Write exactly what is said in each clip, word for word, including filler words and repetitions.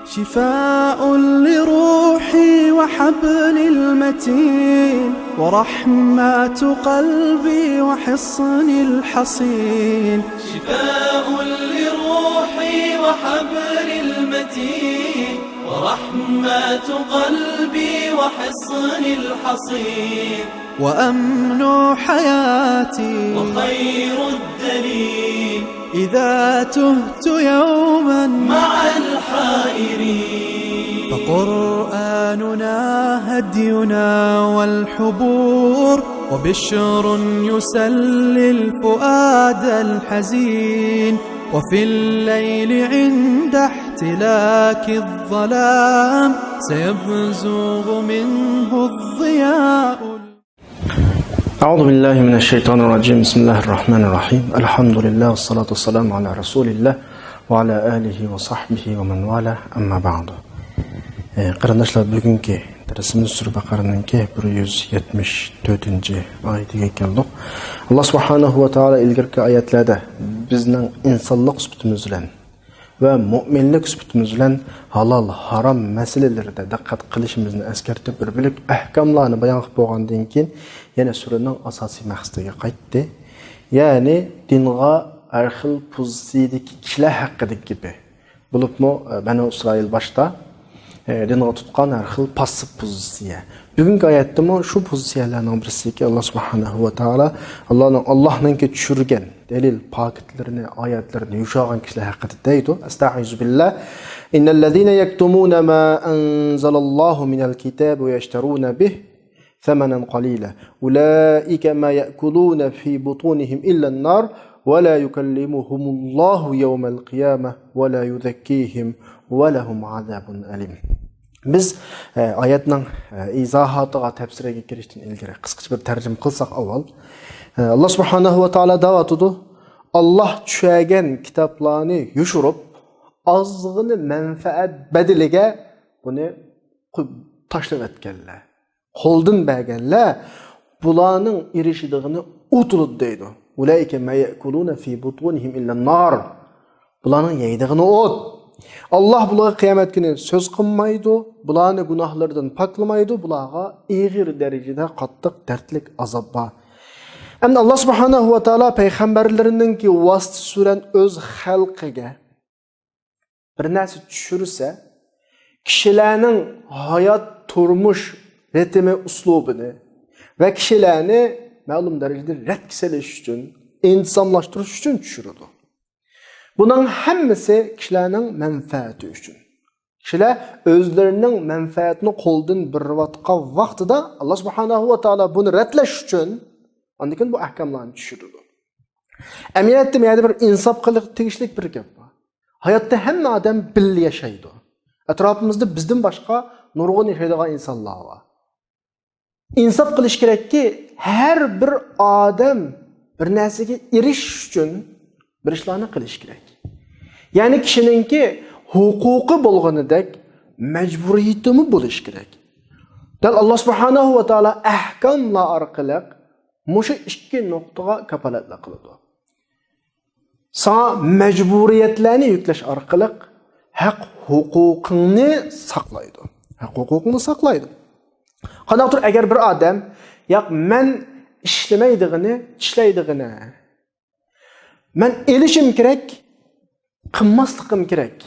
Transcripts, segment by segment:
شفاء لروحي وحبل المتين، ورحمة قلبي وحصن الحصين. شفاء لروحي وحبل المتين، ورحمة قلبي وحصن الحصين. وأمن حياتي وخير الدليل، إذا تهت يوما مع الحائرين. فقرآننا هدينا والحبور، وبشر يسلي الفؤاد الحزين. وفي الليل عند احتلاك الظلام، سيبزغ منه الضياء. أعوذ بالله من الشيطان الرجيم. بسم الله الرحمن الرحيم. الحمد لله والصلاة والسلام على رسول الله وعلى آله وصحبه ومن والاه. أما بعد. ئى، قېرىنداشلار، بۈگۈنكى دەرسىمىز سۈرە بەقەرىنىڭكى بىر يۈز يەتمىش تۆتىنچى ئايىتىگە كەلدۇق. ئاللا سۇبھانەھۇ ۋە تائالا ئىلگىرىكى ئايەتلەردە بىزنىڭ ئىنسانلىق سۈپىتىمىز بىلەن ۋە مۆمىنلىك سۈپىتىمىز بىلەن ھالال، ھارام مەسىلىلىرىدە دىققەت قىلىشىمىزنى ئەسكەرتىپ، بىر بۆلەك ئەھكاملارنى بايان قىلىپ بولغاندىن كېيىن، يەنە سۈرىنىڭ ئاساسىي مەقسىتىگە قايتتى. يەنى دىنغا ھەر خىل پوزىتسىيىدىكى كىشىلەر ھەققىدىكى گېپى. بولۇپمۇ، ئە، بەنۇ ئىسرائىل باشتا، ئە، دىنغا تۇتقان ھەر خىل پاسسىپ پوزىتسىيە. بۈگۈنكى ئايەتتىمۇ شۇ پوزىتسىيەلەرنىڭ بىرسىكى، ئاللا سۇبھانەھۇ ۋە تائالا، ئاللانىڭ، ئاللانىڭكى چۈشۈرگەن دەلىل پاكىتلىرىنى، ئايەتلىرىنى يوشۇرغان كىشىلەر ھەققىدە دەيدۇ. ئەستەئىزۇ بىللا. إن الذين يكتمون ما أنزل الله من الكتاب ويشترون به ثمنا قليلا أولئك ما يأكلون في بطونهم إلا النار ولا يكلمهم الله يوم القيامة ولا يزكيهم ولهم عذاب أليم. بىز، ئە، ئايەتنىڭ، ئە، ئىزاھاتىغا، تەپسىرىگە كىرىشتىن ئىلگىرى قىسقىچە بىر تەرجىمە قىلساق ئاۋۋال. ئە، ئاللا سۇبھانەھۇ ۋە تائالا دەۋاتىدۇ، ئاللا چۈشەرگەن كىتابلارنى يوشۇرۇپ، ئازغىنە مەنپەئەت بەدىلىگە بۇنى قويۇپ تاشلىۋەتكەنلەر، قولدىن بەرگەنلەر، بۇلارنىڭ ئېرىشىدىغىنى ئوت بولىدۇ دەيدۇ. أولئك ما يأكلون في بطونهم إلا النار. بۇلارنىڭ يەيدىغىنى ئوت. ئاللا بۇلارغا قىيامەت كۈنى سۆز قىلمايدۇ، بۇلارنى گۇناھلىرىدىن پاكلىمايدۇ، بۇلارغا ئېغىر دەرىجىدە قاتتىق دەردلىك ئازاب بار. ئەمدى ئاللا سۇبھانەھۇ ۋە تائالا پەيغەمبەرلىرىنىڭكى ۋاسىتىسى بىلەن ئۆز خەلقىگە بىر نەرسە چۈشۈرسە، كىشىلەرنىڭ ھايات تۇرمۇش رىتىمى ئۇسلۇبىنى ۋە كىشىلەرنى مەلۇم دەرىجىدە رەتكە سېلىش ئۈچۈن، ئىنتىزاملاشتۇرۇش ئۈچۈن چۈشۈرىدۇ. بۇنىڭ ھەممىسى كىشىلەرنىڭ مەنپەئەتى ئۈچۈن. كىشىلەر ئۆزلىرىنىڭ مەنپەئەتىنى قولدىن بېرىۋاتقان ۋاقتىدا، ئاللا سۇبھانەھۇ ۋە تائالا بۇنى رەتلەش ئۈچۈن ئاندىن كېيىن بۇ ئەھكاملارنى چۈشۈرىدۇ. ئەمەلىيەتتە بۇ يەردە بىر ئىنساپ قىلىش تېگىشلىك بىر گەپ بار. ھاياتتا ھەممە ئادەم بىللە ياشايدۇ. ئەتراپىمىزدا بىزدىن باشقا نۇرغۇن ياشايدىغان ئىنسانلار بار. ئىنساپ قىلىش كېرەككى، ھەر بىر ئادەم بىر نەرسىگە ئېرىشىش ئۈچۈن بىر ئىشلارنى قىلىش كېرەك. يەنى كىشىنىڭكى ھوقۇقى بولغىنىدەك مەجبۇرىيىتىمۇ بولۇشى كېرەك. دەل ئاللا سۇبھانەھۇ ۋە تائالا ئەھكاملار ئارقىلىق مۇشۇ ئىككى نۇقتىغا كاپالەتلىك قىلىدۇ. ساڭا مەجبۇرىيەتلەرنى يۈكلەش ئارقىلىق ھەق ھوقۇقۇڭنى ساقلايدۇ. ھەق ھوقۇقۇڭنى ساقلايدۇ. قانداقتۇر ئەگەر بىر ئادەم، ياق، مەن ئىشلىمەيدىغىنى، ئىشلەيدىغىنى، مەن ئېلىشىم كېرەك، قىلماسلىقىم كېرەك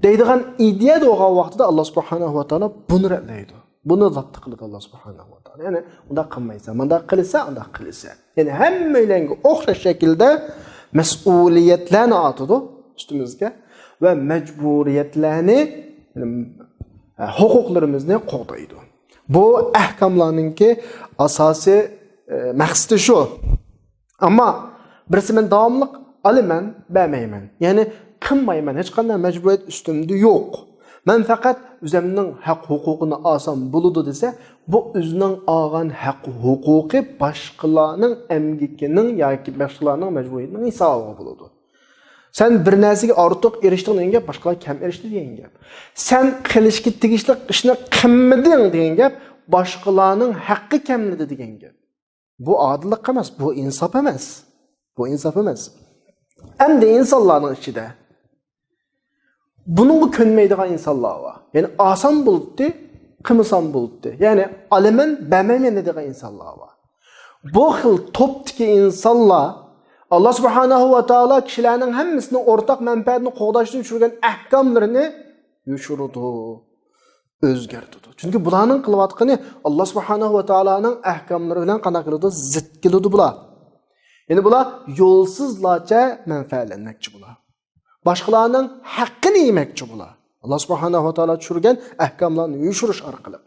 دەيدىغان ئىدىيەدە بولغان ۋاقتىدا ئاللا سۇبھانەھۇ ۋە تائالا بۇنى رەتلەيدۇ. بۇنى زەپت قىلىدۇ ئاللا سۇبھانەھۇ ۋە تائالا. يەنى ئۇنداق قىلمايسەن، مۇنداق قىلىسەن، ئۇنداق قىلىسەن. يەنى ھەممەيلەنگە ئوخشاش شەكىلدە مەسئۇلىيەتلەرنى ئارتىدۇ ئۈستىمىزگە ۋە مەجبۇرىيەتلەرنى، يەنى، ھوقۇقلىرىمىزنى قوغدايدۇ. بۇ ئەھكاملارنىڭكى ئاساسىي، ئە، مەقسىتى شۇ. ئەمما بىرسى مەن داۋاملىق ئالىمەن، بەرمەيمەن. يەنى قىلمايمەن، ھېچقانداق مەجبۇرىيەت ئۈستۈمدە يوق. مەن پەقەت ئۆزەمنىڭ ھەق ھوقۇقىنى ئالسام بولىدۇ دېسە، بۇ ئۆزىنىڭ ئالغان ھەق ھوقۇقى باشقىلارنىڭ ئەمگىكىنىڭ ياكى باشقىلارنىڭ مەجبۇرىيىتىنىڭ ھېسابىغا بولىدۇ. سەن بىر نەرسىگە ئارتۇق ئېرىشتىڭ دېگەن گەپ، باشقىلار كەم ئېرىشتى دېگەن گەپ. سەن قىلىشقا تېگىشلىق ئىشنى قىلمىدىڭ دېگەن گەپ، باشقىلارنىڭ ھەققى كەملىدى دېگەن گەپ. بۇ ئادىللىق ئەمەس، بۇ ئىنساپ ئەمەس. بۇ ئىنساپ ئەمەس. ئەمدى ئىنسانلارنىڭ ئىچىدە بۇنىڭغا كۆنمەيدىغان ئىنسانلار بار. يەنى ئالسام بولدى، قىلمىسام بولدى. يەنى ئالىمەن، بەرمەيمەن دەيدىغان ئىنسانلار بار. بۇ خىل توپتىكى ئىنسانلار ئاللا سۇبھانەھۇ ۋە تائالا كىشىلەرنىڭ ھەممىسىنىڭ ئورتاق مەنپەئەتىنى قوغداشتىن چۈشۈرگەن ئەھكاملىرىنى يوشۇرىدۇ، ئۆزگەرتىدۇ. چۈنكى بۇلارنىڭ قىلىۋاتقىنى ئاللا سۇبھانەھۇ ۋە تائالانىڭ ئەھكاملىرى بىلەن قانداق كېلىدۇ؟ زىت كېلىدۇ بۇلار. يەنى بۇلار يولسىزلارچە مەنپەئەتلەنمەكچى بۇلار. باشقىلارنىڭ ھەققىنى يېمەكچى بۇلار. ئاللا سۇبھانەھۇ ۋە تائالا چۈشۈرگەن ئەھكاملارنى يوشۇرۇش ئارقىلىق.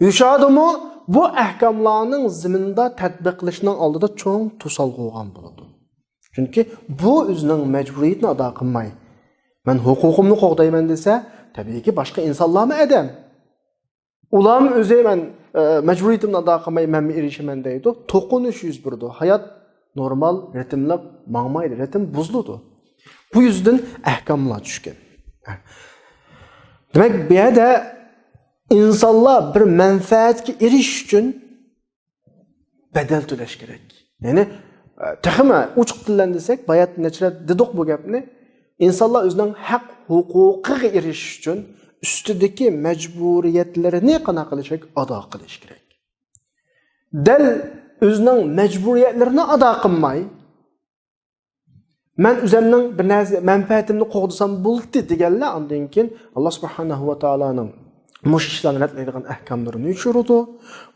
يوشۇرادىمۇ، بۇ ئەھكاملارنىڭ زېمىندا تەتبىق قىلىشنىڭ ئالدىدا چوڭ توسالغۇ بولغان بولىدۇ. چۈنكى بۇ ئۆزىنىڭ مەجبۇرىيىتىنى ئادا قىلماي، مەن ھوقۇقۇمنى قوغدايمەن دېسە، تەبىئىيكى باشقا ئىنسانلارمۇ ئادەم. ئۇلارمۇ ئۆزى مەن، ئە، مەجبۇرىيىتىمنى ئادا قىلماي مەنمۇ ئېرىشىمەن دەيدۇ. توقۇنۇش يۈز بېرىدۇ. ھايات نورمال رىتىملىق ماڭمايدۇ. رىتىم بۇزۇلىدۇ. بۇ يۈزدىن ئەھكاملار چۈشكەن. دېمەك، بۇ يەردە ئىنسانلار بىر مەنپەئەتكە ئېرىشىش ئۈچۈن بەدەل تۆلەش كېرەك. يەنى، ئە، تېخىمۇ ئوچۇق تىللەن دېسەك، بايا نەچچە رەت دېدۇق بۇ گەپنى. ئىنسانلار ئۆزىنىڭ ھەق ھوقۇقىغا ئېرىشىش ئۈچۈن ئۈستىدىكى مەجبۇرىيەتلىرىنى قانداق قىلىش كېرەك؟ ئادا قىلىش كېرەك. دەل ئۆزىنىڭ مەجبۇرىيەتلىرىنى ئادا قىلماي، مەن ئۆزۈمنىڭ بىر نەرسە مەنپەئەتىمنى قوغدىسام بولدى دېگەنلەر ئاندىن كېيىن ئاللا سۇبھانەھۇ ۋە تائالانىڭ مۇشۇ ئىشلارنى رەتلەيدىغان ئەھكاملىرىنى يوشۇرىدۇ.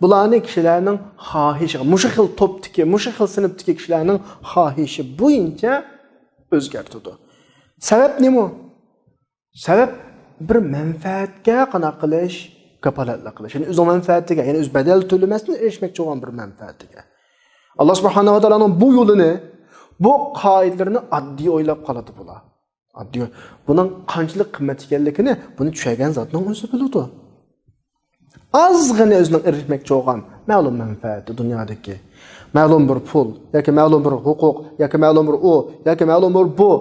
بۇلارنى كىشىلەرنىڭ خاھىشىغا، مۇشۇ خىل توپتىكى، مۇشۇ خىل سىنىپتىكى كىشىلەرنىڭ خاھىشى بويىچە ئۆزگەرتىدۇ. سەۋەب نېمە؟ سەۋەب بىر مەنپەئەتكە قانداق قىلىش؟ كاپالەتلىك قىلىش. يەنى ئۆزىنىڭ مەنپەئەتىگە، يەنى ئۆزى بەدەل تۆلىمەستىن ئېرىشمەكچى بولغان بىر مەنپەئەتىگە. ئاللا سۇبھانەھۇ ۋە تائالانىڭ بۇ يولىنى، بۇ قائىدىلىرىنى ئاددىي ئويلاپ قالىدۇ بۇلار. ئاددىي. بۇنىڭ قانچىلىك قىممەت ئىكەنلىكىنى بۇنى چۈشەنگەن زاتنىڭ ئۆزى بىلىدۇ. ئازغىنە ئۆزىنىڭ ئېرىشمەكچى بولغان مەلۇم مەنپەئەتى، دۇنيادىكى مەلۇم بىر پۇل ياكى مەلۇم بىر ھوقۇق ياكى مەلۇم بىر ئۇ ياكى مەلۇم بىر بۇ.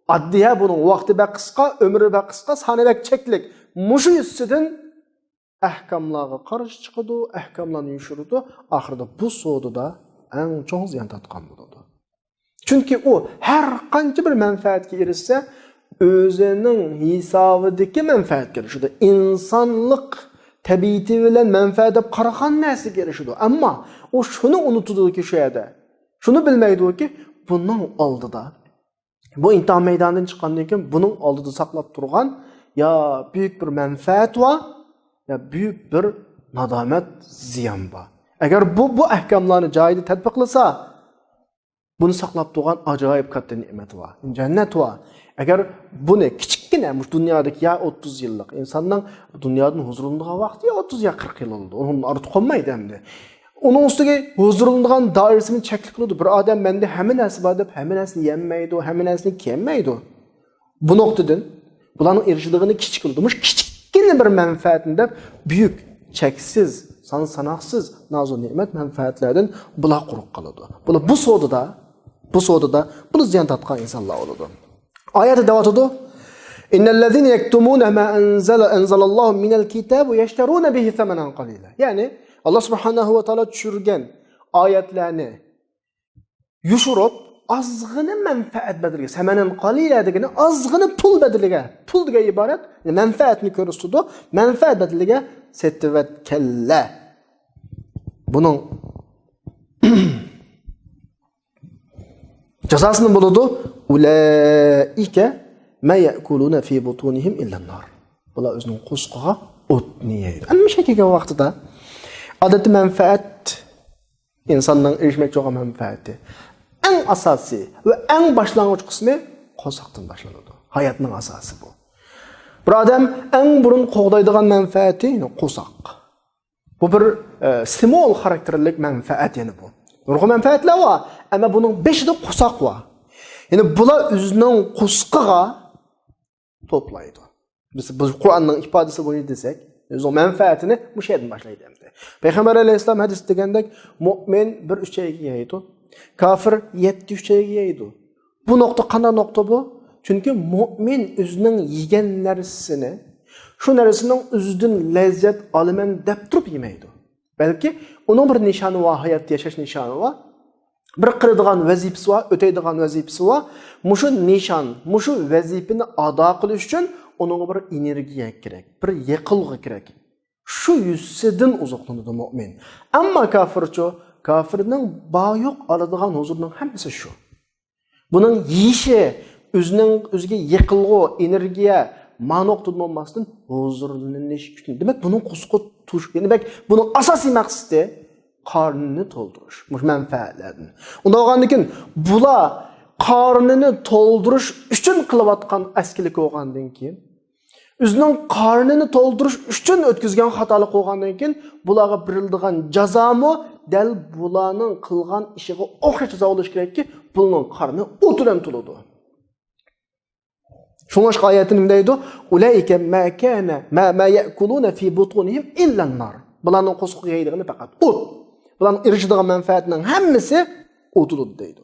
ئاددىي، ھە، بۇنىڭ ۋاقتى بەك قىسقا، ئۆمرى بەك قىسقا، سانى بەك چەكلىك. مۇشۇ يۈزىسىدىن ئەھكاملارغا قارشى چىقىدۇ، ئەھكاملارنى يوشۇرىدۇ، ئاخىرىدا بۇ سودىدا ئەڭ چوڭ زىيان تارتقان بولىدۇ. چۈنكى ئۇ ھەر قانچە بىر مەنپەئەتكە ئېرىشسە، ئۆزىنىڭ ھېسابىدىكى مەنپەئەتكە ئېرىشىدۇ. ئىنسانلىق تەبىئىتى بىلەن مەنپەئەت دەپ قارىغان نەرسىگە ئېرىشىدۇ. ئەمما ئۇ شۇنى ئۇنتۇدۇكى شۇ يەردە. شۇنى بىلمەيدۇكى، بۇنىڭ ئالدىدا، بۇ ئىمتىھان مەيدانىدىن چىققاندىن كېيىن بۇنىڭ ئالدىدا ساقلاپ تۇرغان يا بۈيۈك بىر مەنپەئەت بار، يا بۈيۈك بىر نادامەت، زىيان بار. ئەگەر بۇ، بۇ ئەھكاملارنى جايىدا تەتبىقلىسا، بۇنى ساقلاپ تۇرغان ئاجايىپ كاتتا نېمەت بار، جەننەت بار. ئەگەر بۇنى كىچىككىنە، مۇشۇ دۇنيادىكى يا ئوتتۇز يىللىق، ئىنساننىڭ دۇنيادىن ھۇزۇرلىنىدىغان ۋاقتى يا ئوتتۇز يا قىرىق يىل بولىدۇ، ئۇنىڭدىن ئارتۇق بولمايدۇ ئەمدى. ئۇنىڭ ئۈستىگە ھۇزۇرلىنىدىغان دائىرىسىمۇ چەكلىك بولىدۇ. بىر ئادەم مەندە ھەممە نەرسە بار دەپ ھەممە نەرسىنى يېيەلمەيدۇ، ھەممە نەرسىنى كىيەلمەيدۇ. بۇ نۇقتىدىن بۇلارنىڭ ئېرىشىدىغىنى كىچىك بولىدۇ. مۇشۇ كىچىككىنە بىر مەنپەئەتنى دەپ بۈيۈك، چەكسىز، سان ساناقسىز نازۇ نېمەت مەنپەئەتلەردىن بۇلار قۇرۇق قالىدۇ. بۇلار بۇ سودىدا، بۇ سودىدا بۇلار زىيان تارتقان ئىنسانلار بولىدۇ. ئايەتتە دەۋاتىدۇ، إن الذين يكتمون ما أنزل، أنزل الله من الكتاب ويشترون به ثمنا قليلا. يەنى، ئاللا سۇبھانەھۇ ۋە تائالا چۈشۈرگەن ئايەتلەرنى يوشۇرۇپ، ئازغىنە مەنپەئەت بەدىلىگە، سەمەنەن قەلىلە دېگىنى ئازغىنە پۇل بەدىلىگە، پۇل دېگەن ئىبارەت مەنپەئەتنى كۆرسىتىدۇ، مەنپەئەت بەدىلىگە سېتىۋەتكەنلەر. بۇنىڭ جازاسى نېمە بولىدۇ؟ أولئك ما يأكلون في بطونهم إلا النار. بۇلار ئۆزىنىڭ قورسىقىغا ئوتنى يەيدۇ. ئەمما مۇشۇ كەلگەن ۋاقتىدا ئادەتتە مەنپەئەت، ئىنساننىڭ ئېرىشمەكچى بولغان مەنپەئەتى، ئەڭ ئاساسىي ۋە ئەڭ باشلانغۇچ قىسمى قورساقتىن باشلىنىدۇ. ھاياتنىڭ ئاساسى بۇ. بىر ئادەم ئەڭ بۇرۇن قوغدايدىغان مەنپەئەتى، يەنى قورساق. بۇ بىر، ئە، ستىمۇل خاراكتېرلىك مەنپەئەت يەنە بۇ. نۇرغۇن مەنپەئەتلەر بار، ئەمما بۇنىڭ بېشىدا قورساق بار. يەنى بۇلار ئۆزىنىڭ قورسىقىغا توپلايدۇ. بىز، بىز قۇرئاننىڭ ئىپادىسى بويىچە دېسەك، ئۆزىنىڭ مەنپەئەتىنى مۇشۇ يەردىن باشلايدۇ ئەمدى. پەيغەمبەر ئەلەيھىسسالام ھەدىستە دېگەندەك، مۆمىن بىر ئۈچەيگە يەيدۇ، كاپىر يەتتە ئۈچەيگە يەيدۇ. بۇ نۇقتا قانداق نۇقتا بۇ؟ چۈنكى مۆمىن ئۆزىنىڭ يېگەن نەرسىسىنى، شۇ نەرسىنىڭ ئۆزىدىن لەززەت ئالىمەن دەپ تۇرۇپ يېمەيدۇ. بەلكى ئۇنىڭ بىر نىشانى بار، ھاياتتا ياشاش نىشانى بار. بىر قىلىدىغان ۋەزىپىسى بار، ئۆتەيدىغان ۋەزىپىسى بار. مۇشۇ نىشان، مۇشۇ ۋەزىپىنى ئادا قىلىش ئۈچۈن ئۇنىڭغا بىر ئېنېرگىيە كېرەك، بىر يېقىلغۇ كېرەك. شۇ يۈزىسىدىن ئوزۇقلىنىدۇ مۆمىن. ئەمما كاپىرچۇ؟ كاپىرنىڭ بار يوق ئالىدىغان ھۇزۇرنىڭ ھەممىسى شۇ. بۇنىڭ يېيىشى، ئۆزىنىڭ، ئۆزىگە يېقىلغۇ، ئېنېرگىيە، ما نۇقتىدىن بولماستىن ھۇزۇرلىنىش ئۈچۈن. دېمەك، بۇنىڭ قورسىقى توشۇق. دېمەك، بۇنىڭ ئاساسىي مەقسىتى قارنىنى تولدۇرۇش. مۇشۇ مەنپەئەتلەردىن. ئۇنداق بولغاندىن كېيىن، بۇلار قارنىنى تولدۇرۇش ئۈچۈن قىلىۋاتقان ئەسكىلىك بولغاندىن كېيىن، ئۆزىنىڭ قارنىنى تولدۇرۇش ئۈچۈن ئۆتكۈزگەن خاتالىق بولغاندىن كېيىن، بۇلارغا بېرىلىدىغان جازامۇ دەل بۇلارنىڭ قىلغان ئىشىغا ئوخشاش جازا بولۇشى كېرەككى، بۇلارنىڭ قارنى ئوت بىلەن تولىدۇ. شۇڭلاشقا ئايەتتە نېمە دەيدۇ؟ «ئۇلەئىكە ما كانە، ما، ما يەئكۇلۇنە فى بۇتۇنىھىم ئىللەن نار.» بۇلارنىڭ قورسىقىغا يەيدىغىنى پەقەت ئوت. بۇلارنىڭ ئېرىشىدىغان مەنپەئەتنىڭ ھەممىسى ئوتۇلىدۇ دەيدۇ.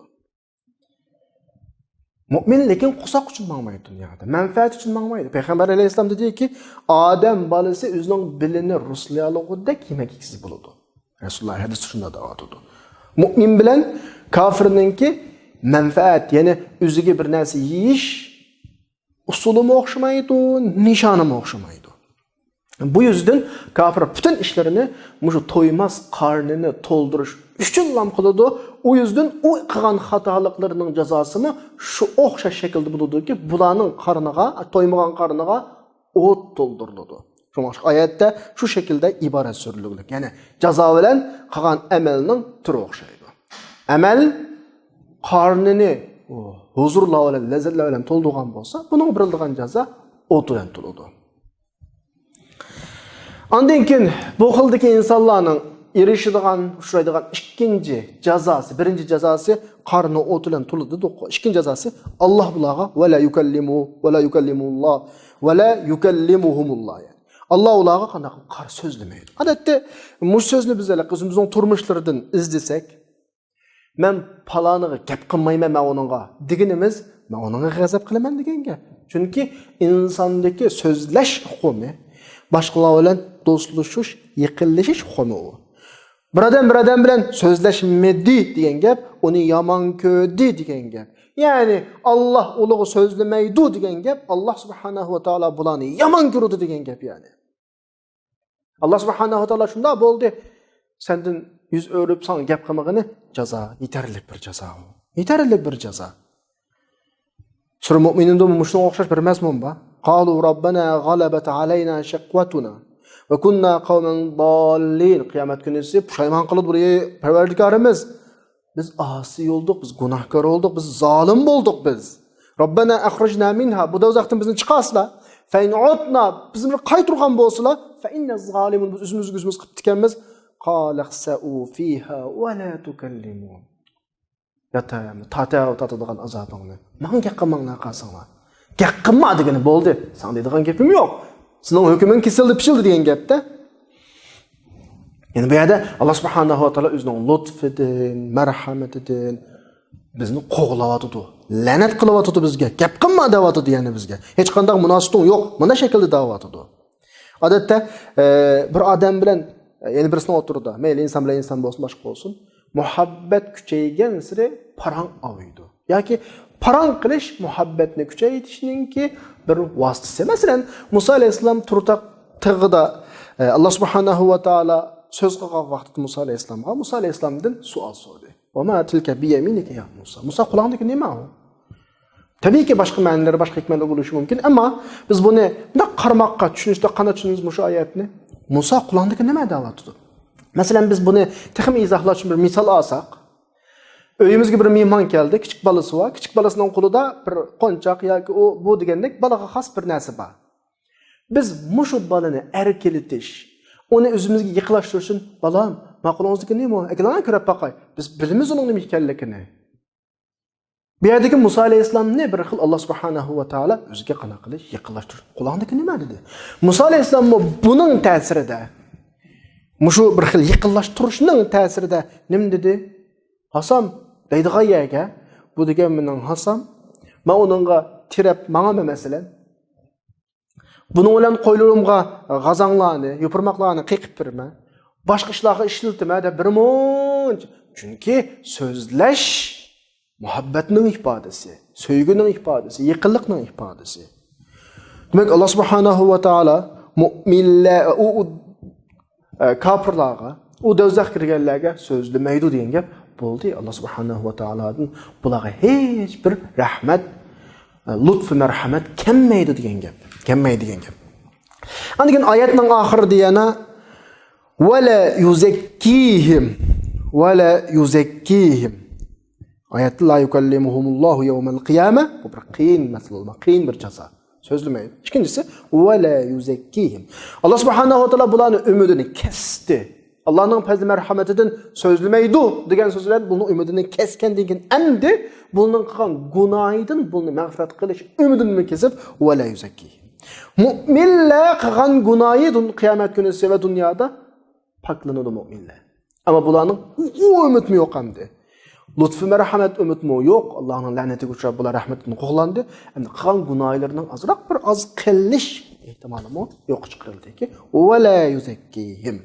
مۆمىن لېكىن قورساق ئۈچۈن ماڭمايدۇ دۇنيادا. مەنپەئەت ئۈچۈن ماڭمايدۇ. پەيغەمبەر ئەلەيھىسسالام دېدىكى، ئادەم بالىسى ئۆزىنىڭ بېلىنى رۇسلىيالىغۇدەك يېمەك يېگۈسى بولىدۇ. رەسۇلۇللا ھەدىستە شۇنداق دەۋاتىدۇ. مۆمىن بىلەن كاپىرنىڭكى مەنپەئەت، يەنى ئۆزىگە بىر نەرسە يېيىش ئۇسۇلىمۇ ئوخشىمايدۇ، نىشانىمۇ ئوخشىمايدۇ. بۇ يۈزدىن كاپىر پۈتۈن ئىشلىرىنى مۇشۇ تويماس قارنىنى تولدۇرۇش ئۈچۈنلا قىلىدۇ. ئۇ يۈزدىن ئۇ قىلغان خاتالىقلىرىنىڭ جازاسىمۇ شۇ ئوخشاش شەكىلدە بولىدۇكى، بۇلارنىڭ قارنىغا، تويمىغان قارنىغا ئوت تولدۇرۇلىدۇ. شۇڭا ئايەتتە شۇ شەكىلدە ئىبارەت سۈرۈلگۈلۈك. يەنى جازا بىلەن قىلغان ئەمەلنىڭ تۈرى ئوخشايدۇ. ئەمەل قارنىنى ھۇزۇرلار بىلەن، لەززەتلەر بىلەن تولدۇرغان بولسا، بۇنىڭغا بېرىلىدىغان جازا ئوت بىلەن تولىدۇ. ئاندىن كېيىن بۇ خىلدىكى ئىنسانلارنىڭ ئېرىشىدىغان، ئۇچرايدىغان ئىككىنچى جازاسى، بىرىنچى جازاسى قارنى ئوت بىلەن تولىدى دېدۇققۇ. ئىككىنچى جازاسى، ئاللا بۇلارغا ۋەلا يۇكەللىمۇ، ۋەلا يۇكەللىمۇللا، ۋەلا يۇكەللىمۇھۇمۇللا، يەنى ئاللا ئۇلارغا قانداق قىلىپ قارا سۆزلىمەيدۇ. ئادەتتە مۇشۇ سۆزنى بىز ھېلىقى ئۆزىمىزنىڭ تۇرمۇشلىرىدىن ئىزدىسەك، مەن پالانىغا گەپ قىلمايمەن، مەن ئۇنىڭغا دېگىنىمىز، مەن ئۇنىڭغا غەزەپ قىلىمەن دېگەن گەپ. چۈنكى ئىنساندىكى سۆزلەش ئۇقۇمى، باشقىلار بىلەن دوستلىشىش، يېقىنلىشىش ئۇقۇمى ئۇ. بىر ئادەم بىر ئادەم بىلەن سۆزلەشمىدى دېگەن گەپ، ئۇنى يامان كۆردى دېگەن گەپ. يەنى ئاللا ئۇلىغا سۆزلىمەيدۇ دېگەن گەپ، ئاللا سۇبھانەھۇ ۋە تائالا بۇلارنى يامان كۆرىدۇ دېگەن گەپ يەنى. ئاللا سۇبھانەھۇ ۋە تائالا شۇنداق بولدى. سەندىن يۈز ئۆرۈپ ساڭا گەپ قىلمىغىنى جازا، يېتەرلىك بىر جازا ئۇ. يېتەرلىك بىر جازا. سۈرە مۆمىنۇندىمۇ مۇشۇنىڭغا ئوخشاش بىر مەزمۇن بار. قالوا ربنا غلبت علينا شقوتنا وكنا قوما ضالين. قىيامەت كۈنىسى پۇشايمان قىلىدۇ، بۇ پەرۋەردىگارىمىز، بىز ئاسىي بولدۇق، بىز گۇناھكار بولدۇق، بىز زالىم بولدۇق بىز. ربنا أخرجنا منها، بۇ دوزاختىن بىزنى چىقارسىلا. فإن عدنا، بىزنى بىر قايتۇرغان بولسىلا. فإنا ظالمون، بىز ئۆزىمىزگە ئۆزىمىز قىلىپتىكەنمىز. قال اخسئوا فيها ولا تكلمون. ياتا، تارتىۋ، تارتىدىغان ئازابىڭنى. ماڭا گەپ قىلماڭلار قالساڭلار. گەپ قىلما دېگىنى بولدى. ساڭا دەيدىغان گېپىم يوق. سېنىڭ ھۆكمۈڭ كېسىلدى، پىشىلدى دېگەن گەپتە. يەنى بۇ يەردە ئاللا سۇبھانەھۇ ۋە تائالا ئۆزىنىڭ لۇتفىدىن، مەرھەمىتىدىن بىزنى قوغلاۋاتىدۇ. لەنەت قىلىۋاتىدۇ بىزگە. گەپ قىلما دەۋاتىدۇ يەنى بىزگە. ھېچقانداق مۇناسىۋىتىڭ يوق. مۇنداق شەكىلدە دەۋاتىدۇ. ئادەتتە، ئە، بىر ئادەم بىلەن، ئە، يەنە بىرسىنىڭ ئوتتۇرىدا، مەيلى ئىنسان بىلەن ئىنسان بولسۇن، باشقا بولسۇن، مۇھەببەت كۈچەيگەنسېرى پاراڭ ئاۋۇيدۇ. ياكى پاراڭ قىلىش مۇھەببەتنى كۈچەيتىشنىڭكى بىر ۋاسىتىسى. مەسىلەن، مۇسا ئەلەيھىسسالام تۇرتاق تېغىدا، ئە، ئاللا سۇبھانەھۇ ۋە تائالا سۆز قىلغان ۋاقتىدا مۇسا ئەلەيھىسسالامغا، مۇسا ئەلەيھىسسالامدىن سوئال سورىدى. وما تلك بيمينك يا موسى. مۇسا، قولۇڭدىكى نېمە ئۇ؟ تەبىئىيكى، باشقا مەنىلىرى، باشقا ھېكمەتلەر بولۇشى مۇمكىن. ئەمما بىز بۇنى مۇنداق قارىماققا، چۈشىنىشتە قانداق چۈشىنىمىز مۇشۇ ئايەتنى؟ مۇسا، قولۇڭدىكى نېمە دەۋاتىدۇ؟ مەسىلەن، بىز بۇنى تېخىمۇ ئىزاھلاش ئۈچۈن بىر مىسال ئالساق، ئۆيىمىزگە بىر مېھمان كەلدى، كىچىك بالىسى بار، كىچىك بالىسىنىڭ قولىدا بىر قونچاق ياكى ئۇ، بۇ دېگەندەك بالىغا خاس بىر نەرسە بار. بىز مۇشۇ بالىنى ئەركىلىتىش، ئۇنى ئۆزىمىزگە يېقىنلاشتۇرۇش ئۈچۈن، بالام، ما قولۇڭىزدىكى نېمە ئۇ؟ ئەكېلىڭە، كۆرۈپ باقاي. بىز بىلىمىز ئۇنىڭ نېمە ئىكەنلىكىنى. بۇ يەردىكى مۇسا ئەلەيھىسسالامنى بىر خىل ئاللا سۇبھانەھۇ ۋە تائالا ئۆزىگە قانداق قىلىش، يېقىنلاشتۇرۇش. قولۇڭدىكى نېمە؟ دېدى. مۇسا ئەلەيھىسسالاممۇ بۇنىڭ تەسىرىدە، مۇشۇ بىر خىل يېقىنلاشتۇرۇشنىڭ تەسىرىدە نېمە دېدى؟ ھاسام دەيدىغان يەرگە، بۇ دېگەن مېنىڭ ھاسام، مەن ئۇنىڭغا تىرەپ ماڭىمەن مەسىلەن. بۇنىڭ بىلەن قويلىرىمغا غازاڭلارنى، يوپۇرماقلارنى قېقىپ بېرىمەن. باشقا ئىشلارغا ئىشلىتىمەن دەپ بىرمۇنچە چۈنكى سۆزلەش مۇھەببەتنىڭ ئىپادىسى، سۆيگۈنىڭ ئىپادىسى، يېقىنلىقنىڭ ئىپادىسى. دېمەك، ئاللا سۇبھانەھۇ ۋە تائالا مۇئمىنلەر، ئۇ، ئۇ، ئە، كاپىرلارغا، ئۇ دوزاخقا كىرگەنلەرگە سۆزلىمەيدۇ دېگەن گەپ بولدى. ئاللا سۇبھانەھۇ ۋە تائالادىن بۇلارغا ھېچ بىر رەھمەت، ئە، لۇتفى مەرھەمەت كەلمەيدۇ دېگەن گەپ. كەلمەيدۇ دېگەن گەپ. ئاندىن كېيىن ئايەتنىڭ ئاخىرىدا يەنە ۋەلە يۇزەككىھىم، ۋەلە يۇزەككىھىم. ئايەتتە لا يۇكەللىمۇھۇمۇللاھۇ يەۋمەل قىيامە. بۇ بىر قىيىن مەسىلە، قىيىن بىر جازا. سۆزلىمەيدۇ. ئىككىنچىسى، ۋەلە يۇزەككىھىم. ئاللا سۇبھانەھۇ ۋە تائالا بۇلارنىڭ ئۈمىدىنى كەستى. ئاللانىڭ پەزلى مەرھەمىتىدىن سۆزلىمەيدۇ دېگەن سۆز بىلەن بۇنىڭ ئۈمىدىنى كەسكەندىن كېيىن، ئەمدى بۇنىڭ قىلغان گۇناھىدىن بۇنى مەغپىرەت قىلىش ئۈمىدىنىمۇ كېسىپ، ۋەلە يۇزەككىھىم. مۇئمىنلەر قىلغان گۇناھى دۇن-، قىيامەت كۈنىسى ۋە دۇنيادا پاكلىنىدۇ مۇئمىنلەر. ئەمما بۇلارنىڭ ئۇ، ئۇ ئۈمىدمۇ يوق ئەمدى. لۇتفى مەرھەمەت ئۈمىدمۇ يوق. ئاللانىڭ لەنىتىگە ئۇچراپ، بۇلار رەھمىتىدىن قوغلاندى. ئەمدى قىلغان گۇناھلىرىنىڭ ئازراق بىر ئاز قېلىش ئېھتىمالىمۇ يوققا چىقىرىلدىكى. ۋەلە يۇزەككىھىم.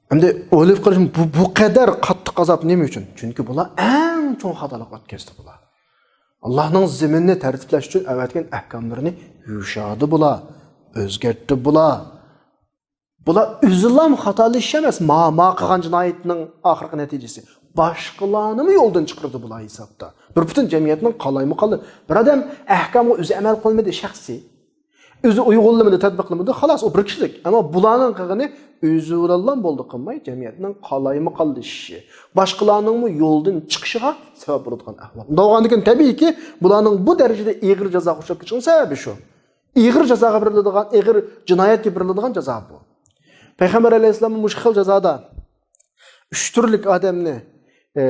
ئەمدى ئويلاپ قارىسام، بۇ، بۇ قەدەر قاتتىق ئازاب نېمە ئۈچۈن؟ چۈنكى بۇلار ئەڭ چوڭ خاتالىق ئۆتكۈزدى بۇلار. ئاللانىڭ زېمىننى تەرتىپلەش ئۈچۈن ئەۋەتكەن ئەھكاملىرىنى يۇمشاردى بۇلار، ئۆزگەرتتى بۇلار. بۇلار ئۆزىلا خاتالىشىش ئەمەس، ما، ما قىلغان جىنايەتنىڭ ئاخىرقى نەتىجىسى. باشقىلارنىمۇ يولدىن چىقىرىدۇ بۇلار ھېسابتا. بىر پۈتۈن جەمئىيەتنىڭ قالايمىقانلىرى. بىر ئادەم ئەھكامغا ئۆزى ئەمەل قىلمىدى، شەخسىي. ئۆزى ئۇيغۇنلىمىدى، تەتبىقلىمىدى، خالاس، ئۇ بىر كىشىلىك. ئەمما بۇلارنىڭ قىلغىنى ئۆزى بىلەنلا بولدى قىلماي، جەمئىيەتنىڭ قالايمىقانلىشىشى، باشقىلارنىڭمۇ يولدىن چىقىشىغا سەۋەب بولىدىغان ئەھۋال. ئۇنداق بولغاندىكىن، تەبىئىيكى، بۇلارنىڭ بۇ دەرىجىدە ئېغىر جازاغا ئۇچراپ كېتىشىنىڭ سەۋەبى شۇ. ئېغىر جازاغا بېرىلىدىغان، ئېغىر جىنايەتكە بېرىلىدىغان جازا بۇ. پەيغەمبەر ئەلەيھىسسالام مۇشۇ خىل جازادا ئۈچ تۈرلۈك ئادەمنى، ئە،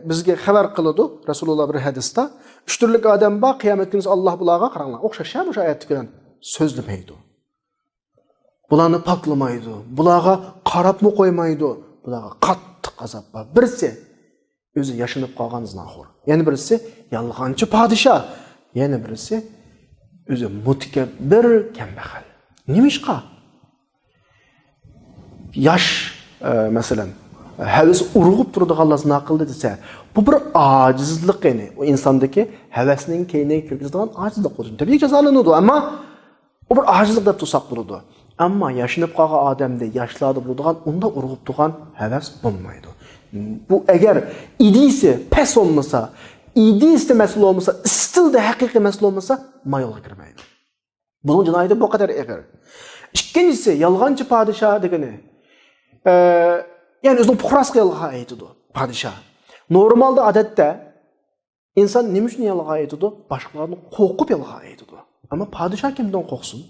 بىزگە خەۋەر قىلىدۇ رەسۇلۇللا بىر ھەدىستە. ئۈچ تۈرلۈك ئادەم بار، قىيامەت كۈنى ئاللا بۇلارغا، قاراڭلار، ئوخشاش ھە مۇشۇ ئايەتتىكى بىلەن، سۆزلىمەيدۇ. بۇلارنى پاكلىمايدۇ. بۇلارغا قاراپمۇ قويمايدۇ. بۇلارغا قاتتىق ئازاب بار. بىرسى، ئۆزى ياشىنىپ قالغان زىناخور. يەنە بىرسى يالغانچى پادىشاھ. يەنە بىرسى ئۆزى مۇتەكەببىر كەمبەغەل. نېمىشقا؟ ياش، ئە، مەسىلەن، ھەۋىسى ئۇرغۇپ تۇرىدىغانلار زىنا قىلدى دېسە، بۇ بىر ئاجىزلىق، يەنى ئۇ ئىنساندىكى ھەۋەسنىڭ كەينىگە كىرگۈزىدىغان ئاجىزلىق بولىدۇ. تەبىئىي جازالىنىدۇ، ئەمما ئۇ بىر ئاجىزلىق دەپ تۇرساق بولىدۇ. ئەمما ياشىنىپ قالغان ئادەمدە، ياشلاردا بولىدىغان، ئۇنداق ئۇرغۇپ تۇرغان ھەۋەس بولمايدۇ. بۇ ئەگەر ئىدىيىسى پەس بولمىسا، ئىدىيىسىدە مەسىلە بولمىسا، ئىستىلدا ھەقىقىي مەسىلە بولمىسا، مايولغا كىرمەيدۇ. بۇنىڭ جىنايىتى بۇ قەدەر ئېغىر. ئىككىنچىسى، يالغانچى پادىشاھ دېگىنى. ئە، يەنى ئۆزىنىڭ پۇقراسىغا يالغان ئېيتىدۇ پادىشاھ. نورمالدا، ئادەتتە، ئىنسان نېمە ئۈچۈن يالغان ئېيتىدۇ؟ باشقىلاردىن قورقۇپ يالغان ئېيتىدۇ. ئەمما پادىشاھ كىمدىن قورقسۇن؟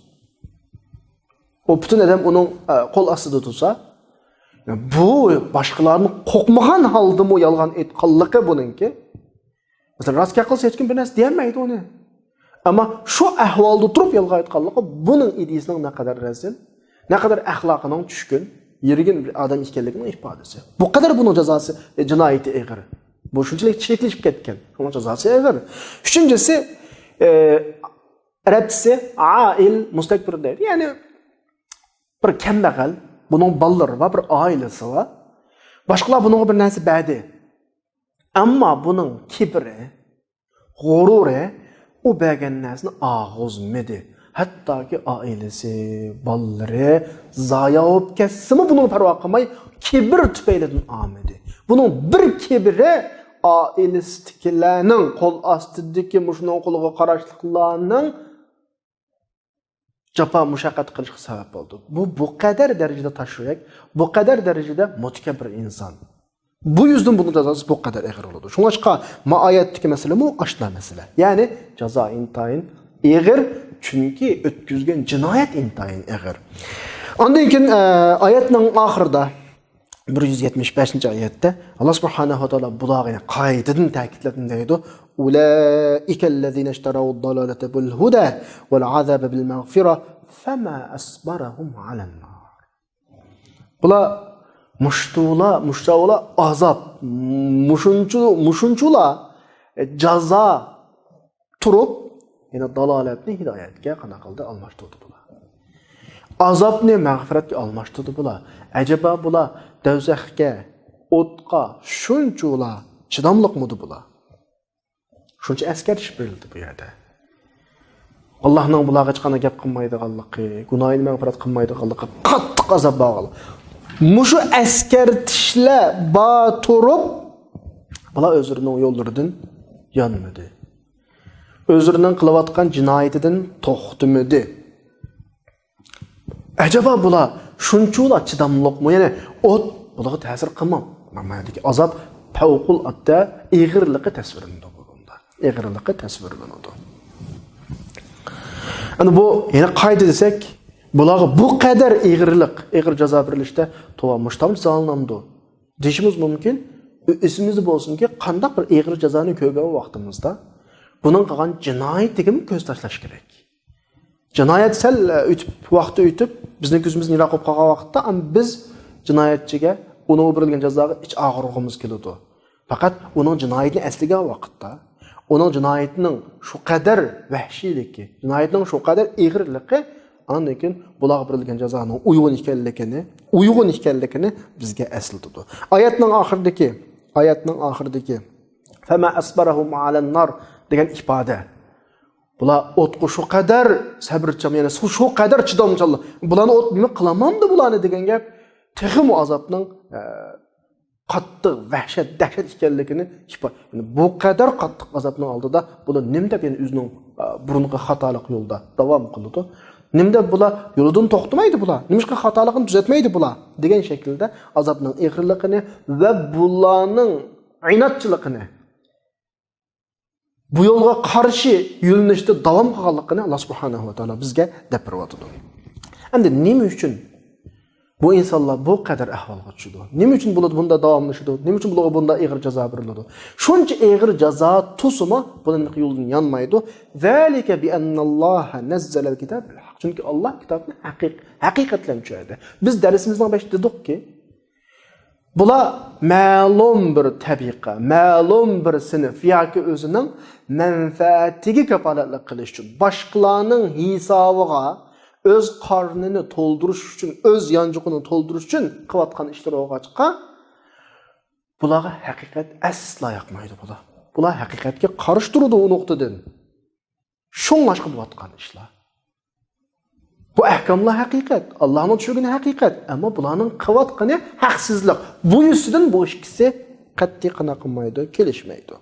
ئۇ پۈتۈن ئادەم ئۇنىڭ، ئە، قول ئاستىدا تۇرسا، بۇ باشقىلاردىن قورقمىغان ھالدىمۇ يالغان ئېيتقانلىقى بۇنىڭكى. مەسىلەن، راست گەپ قىلسا، ھېچكىم بىر نەرسە دېيەلمەيدۇ ئۇنى. ئەمما شۇ ئەھۋالدا تۇرۇپ يالغان ئېيتقانلىقى بۇنىڭ ئىدىيىسىنىڭ نەقەدەر رەزىل، نەقەدەر ئەخلاقىنىڭ چۈشكۈن، يىرگىن بىر ئادەم ئىكەنلىكىنىڭ ئىپادىسى. بۇ قەدەر بۇنىڭ جازاسى، ئە، جىنايىتى ئېغىر. بۇ شۇنچىلىك چىرىكلىشىپ كەتكەن. شۇنىڭ جازاسى ئېغىر. ئۈچىنچىسى، ئە، ئەرەبچىسى ئائىل مۇستەكبىر دەيدۇ. يەنى بىر كەمبەغەل، بۇنىڭ بالىلىرى بار، بىر ئائىلىسى بار. باشقىلار بۇنىڭغا بىر نەرسە بەردى. ئەمما بۇنىڭ كىبرى، غۇرۇرى ئۇ بەرگەن نەرسىنى ئاغۇزمىدى. ھەتتاكى ئائىلىسى، بالىلىرى زايا بولۇپ كەتسىمۇ بۇنىڭغا پەرۋا قىلماي، كىبىر تۈپەيلىدىن ئالمىدى. بۇنىڭ بىر كىبرى ئائىلىسىدىكىلەرنىڭ، قول ئاستىدىكى مۇشۇنىڭ قولىغا قاراشلىقلارنىڭ جاپا مۇشەققەت قىلىشقا سەۋەب بولدى. بۇ، بۇ قەدەر دەرىجىدە تاش يۈرەك، بۇ قەدەر دەرىجىدە مۇتەكەببىر ئىنسان. بۇ يۈزدىن بۇنىڭ جازاسى بۇ قەدەر ئېغىر بولىدۇ. شۇڭلاشقا ما ئايەتتىكى مەسىلىمۇ ئاشۇنداق مەسىلە. يەنى جازا ئىنتايىن ئېغىر، چۈنكى ئۆتكۈزگەن جىنايەت ئىنتايىن ئېغىر. ئاندىن كېيىن، ئە، ئايەتنىڭ ئاخىرىدا بىر يۈز يەتمىش بەشىنچى ئايەتتە ئاللا سۇبھانەھۇ ۋە تائالا بۇلارغا يەنە قايتىدىن تەكىتلەپ نېمە دەيدۇ؟ أولئك الذين اشتروا الضلالة بالهدى والعذاب بالمغفرة فما أصبرهم على النار. بۇلار مۇشتۇلا، مۇشتۇلا ئازاب، مۇشۇنچۇ، مۇشۇنچۇلا جازا تۇرۇپ، يەنە دالالەتنى ھىدايەتكە قانداق قىلدى؟ ئالماشتۇردى بۇلار. ئازابنى مەغپىرەتكە ئالماشتۇردى بۇلار. ئەجەبا بۇلار دوزاخقا، ئوتقا شۇنچىۋالا چىداملىقمىدى بۇلار؟ شۇنچە ئەسكەرتىش بېرىلدى بۇ يەردە. ئاللاھنىڭ بۇلارغا ھېچقانداق گەپ قىلمايدىغانلىقى، گۇناھىنى مەغپىرەت قىلمايدىغانلىقى، قاتتىق ئازاب بارغانلىقى. مۇشۇ ئەسكەرتىشلەر بار تۇرۇپ، بۇلار ئۆزلىرىنىڭ يوللىرىدىن يانمىدى. ئۆزلىرىنىڭ قىلىۋاتقان جىنايىتىدىن توختىمىدى. ئەجەبا بۇلار شۇنچىۋالا چىداملىقمۇ؟ يەنى ئوت بۇلارغا تەسىر قىلماپ، مانا بۇ يەردىكى ئازاب پەۋقۇلئاددە ئېغىرلىقى تەسۋىرلىنىدۇ بۇندا. ئېغىرلىقى تەسۋىرلىنىدۇ. ئەنە بۇ يەنە قايتا دېسەك، بۇلارغا بۇ قەدەر ئېغىرلىق، ئېغىر جازا بېرىلىشتە توۋا مۇشتام جازالىنامدۇ دېيىشىمىز مۇمكىن. ئېسىمىزدە بولسۇنكى، قانداق بىر ئېغىر جازانى كۆرگەن ۋاقتىمىزدا بۇنىڭ قىلغان جىنايىتىگىمۇ كۆز تاشلاش كېرەك. جىنايەت سەل ئۆتۈپ، ۋاقتى ئۆتۈپ، بىزنىڭ كۆزىمىزدىن يىراق بولۇپ قالغان ۋاقىتتا، ئەمما بىز جىنايەتچىگە، ئۇنىڭغا بېرىلگەن جازاغا ئىچ ئاغرىغۇمىز كېلىدۇ. پەقەت ئۇنىڭ جىنايىتىنى ئەسلىگەن ۋاقىتتا، ئۇنىڭ جىنايىتىنىڭ شۇ قەدەر ۋەھشىيلىكى، جىنايىتىنىڭ شۇ قەدەر ئېغىرلىقى، ئاندىن كېيىن بۇلارغا بېرىلگەن جازانىڭ ئۇيغۇن ئىكەنلىكىنى، ئۇيغۇن ئىكەنلىكىنى بىزگە ئەسلىتىدۇ. ئايەتنىڭ ئاخىرىدىكى، ئايەتنىڭ ئاخىرىدىكى، فَمَا أَصْبَرَهُمْ عَلَى النَّارِ دېگەن ئىپادە. بۇلار ئوتقا شۇ قەدەر سەۋرچان، يەنى شۇ، شۇ قەدەر چىدامچانلىق. بۇلارنى ئوت نېمە قىلالمامدۇ بۇلارنى دېگەن گەپ تېخىمۇ ئازابنىڭ، ئە، قاتتىق ۋەھشەت، دەھشەت ئىكەنلىكىنى ئىپا-، يەنى بۇ قەدەر قاتتىق ئازابنىڭ ئالدىدا بۇلار نېمە دەپ يەنە ئۆزىنىڭ، ئە، بۇرۇنقى خاتالىق يولىدا داۋام قىلىدۇ؟ نېمە دەپ بۇلار يولىدىن توختىمايدۇ بۇلار؟ نېمىشقا خاتالىقىنى تۈزەتمەيدۇ بۇلار؟ دېگەن شەكىلدە ئازابنىڭ ئېغىرلىقىنى ۋە بۇلارنىڭ ئىنادچىلىقىنى، بۇ يولغا قارشى يۆنىلىشتە داۋام قىلغانلىقىنى ئاللا سۇبھانەھۇ ۋە تائالا بىزگە دەپ بېرىۋاتىدۇ. ئەمدى نېمە ئۈچۈن بۇ ئىنسانلار بۇ قەدەر ئەھۋالغا چۈشىدۇ؟ نېمە ئۈچۈن بۇلار بۇنداق داۋاملىشىدۇ؟ نېمە ئۈچۈن بۇلارغا بۇنداق ئېغىر جازا بېرىلىدۇ؟ شۇنچە ئېغىر جازا تۇرسىمۇ، بۇلار يولدىن يانمايدۇ. ذَلِكَ بِأَنَّ اللَّهَ نَزَّلَ الْكِتَابَ بِالْحَقِّ. چۈنكى ئاللا كىتابنى ھەقىق-، ھەقىقەت بىلەن چۈشۈردى. بىز دەرسىمىزنىڭ بېشىدا دېدۇقكى، بۇلار مەلۇم بىر تەبىقە، مەلۇم بىر سىنىپ ياكى ئۆزىنىڭ مەنپەئەتىگە كاپالەتلىك قىلىش ئۈچۈن، باشقىلارنىڭ ھېسابىغا ئۆز قارنىنى تولدۇرۇش ئۈچۈن، ئۆز يانچۇقىنى تولدۇرۇش ئۈچۈن قىلىۋاتقان ئىشلىرى بولغاچقا، بۇلارغا ھەقىقەت ئەسلا ياقمايدۇ بۇلار. بۇلار ھەقىقەتكە قارشى تۇرىدۇ ئۇ نۇقتىدىن. شۇڭلاشقا بولۇۋاتقان ئىشلار. بۇ ئەھكاملار ھەقىقەت، ئاللانىڭ چۈشۈرگىنى ھەقىقەت، ئەمما بۇلارنىڭ قىلىۋاتقىنى ھەقسىزلىق. بۇ يۈزىسىدىن بۇ ئىككىسى قەتئىي قانداق قىلمايدۇ، كېلىشمەيدۇ.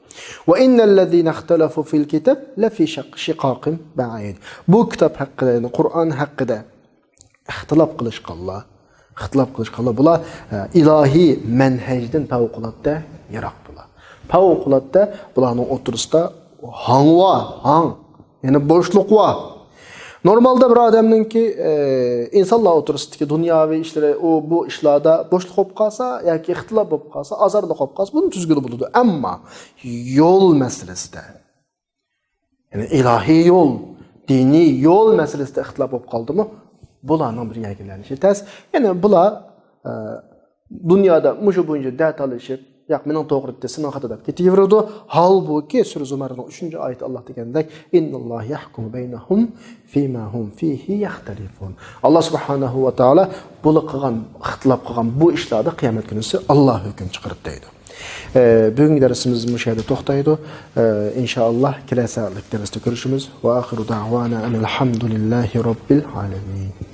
وَإِنَّ الَّذِينَ اخْتَلَفُوا فِي الْكِتَابِ لَفِي شَقٍّ شِقَاقٍ بَعِيدٍ. بۇ كىتاب ھەققىدە، يەنى قۇرئان ھەققىدە ئىختىلاپ قىلىشقانلار، ئىختىلاپ قىلىشقانلار، بۇلار، ئە، ئىلاھىي مەنھەجدىن پەۋقۇلئاددە يىراق بۇلار. پەۋقۇلئاددە بۇلارنىڭ ئوتتۇرىسىدا ھاڭ ۋا، ھاڭ، يەنى بوشلۇق ۋا. نورمالدا بىر ئادەمنىڭكى، ئە، ئىنسانلار ئوتتۇرىسىدىكى دۇنياۋى ئىشلىرى، ئۇ، بۇ ئىشلاردا بوشلۇق بولۇپ قالسا ياكى ئىختىلاپ بولۇپ قالسا، ئازارلىق بولۇپ قالسا، بۇنى تۈزگىلى بولىدۇ. ئەمما يول مەسىلىسىدە، يەنى ئىلاھىي يول، دىنىي يول مەسىلىسىدە ئىختىلاپ بولۇپ قالدىمۇ، بۇلارنىڭ بىر يەرگە لەنىشى تەس. يەنى بۇلار، ئە، دۇنيادا مۇشۇ بويىچە دەتالىشىپ، ياق، مېنىڭ توغرا دېدى، سېنىڭ خاتا دەپ كېتىۋېرىدۇ. ھالبۇكى، سۈرە زۇمەرنىڭ ئۈچىنچى ئايىتى ئاللا دېگەندەك، إِنَّ اللَّهَ يَحْكُمُ بَيْنَهُمْ فِيمَا هُمْ فِيهِ يَخْتَلِفُونَ. ئاللا سۇبھانەھۇ ۋە تائالا بۇلار قىلغان، ئىختىلاپ قىلغان بۇ ئىشلاردا قىيامەت كۈنىسى ئاللا ھۆكۈم چىقىرىدۇ دەيدۇ. ئە، بۈگۈنكى دەرسىمىز مۇشۇ يەردە توختايدۇ. ئە، ئىنشائاللا، كېلەر سائەتلىك دەرستە كۆرۈشىمىز. وَآخِرُ دَعْوَانَا أَنِ الْحَمْدُ لِلَّهِ رَبِّ الْعَالَمِينَ.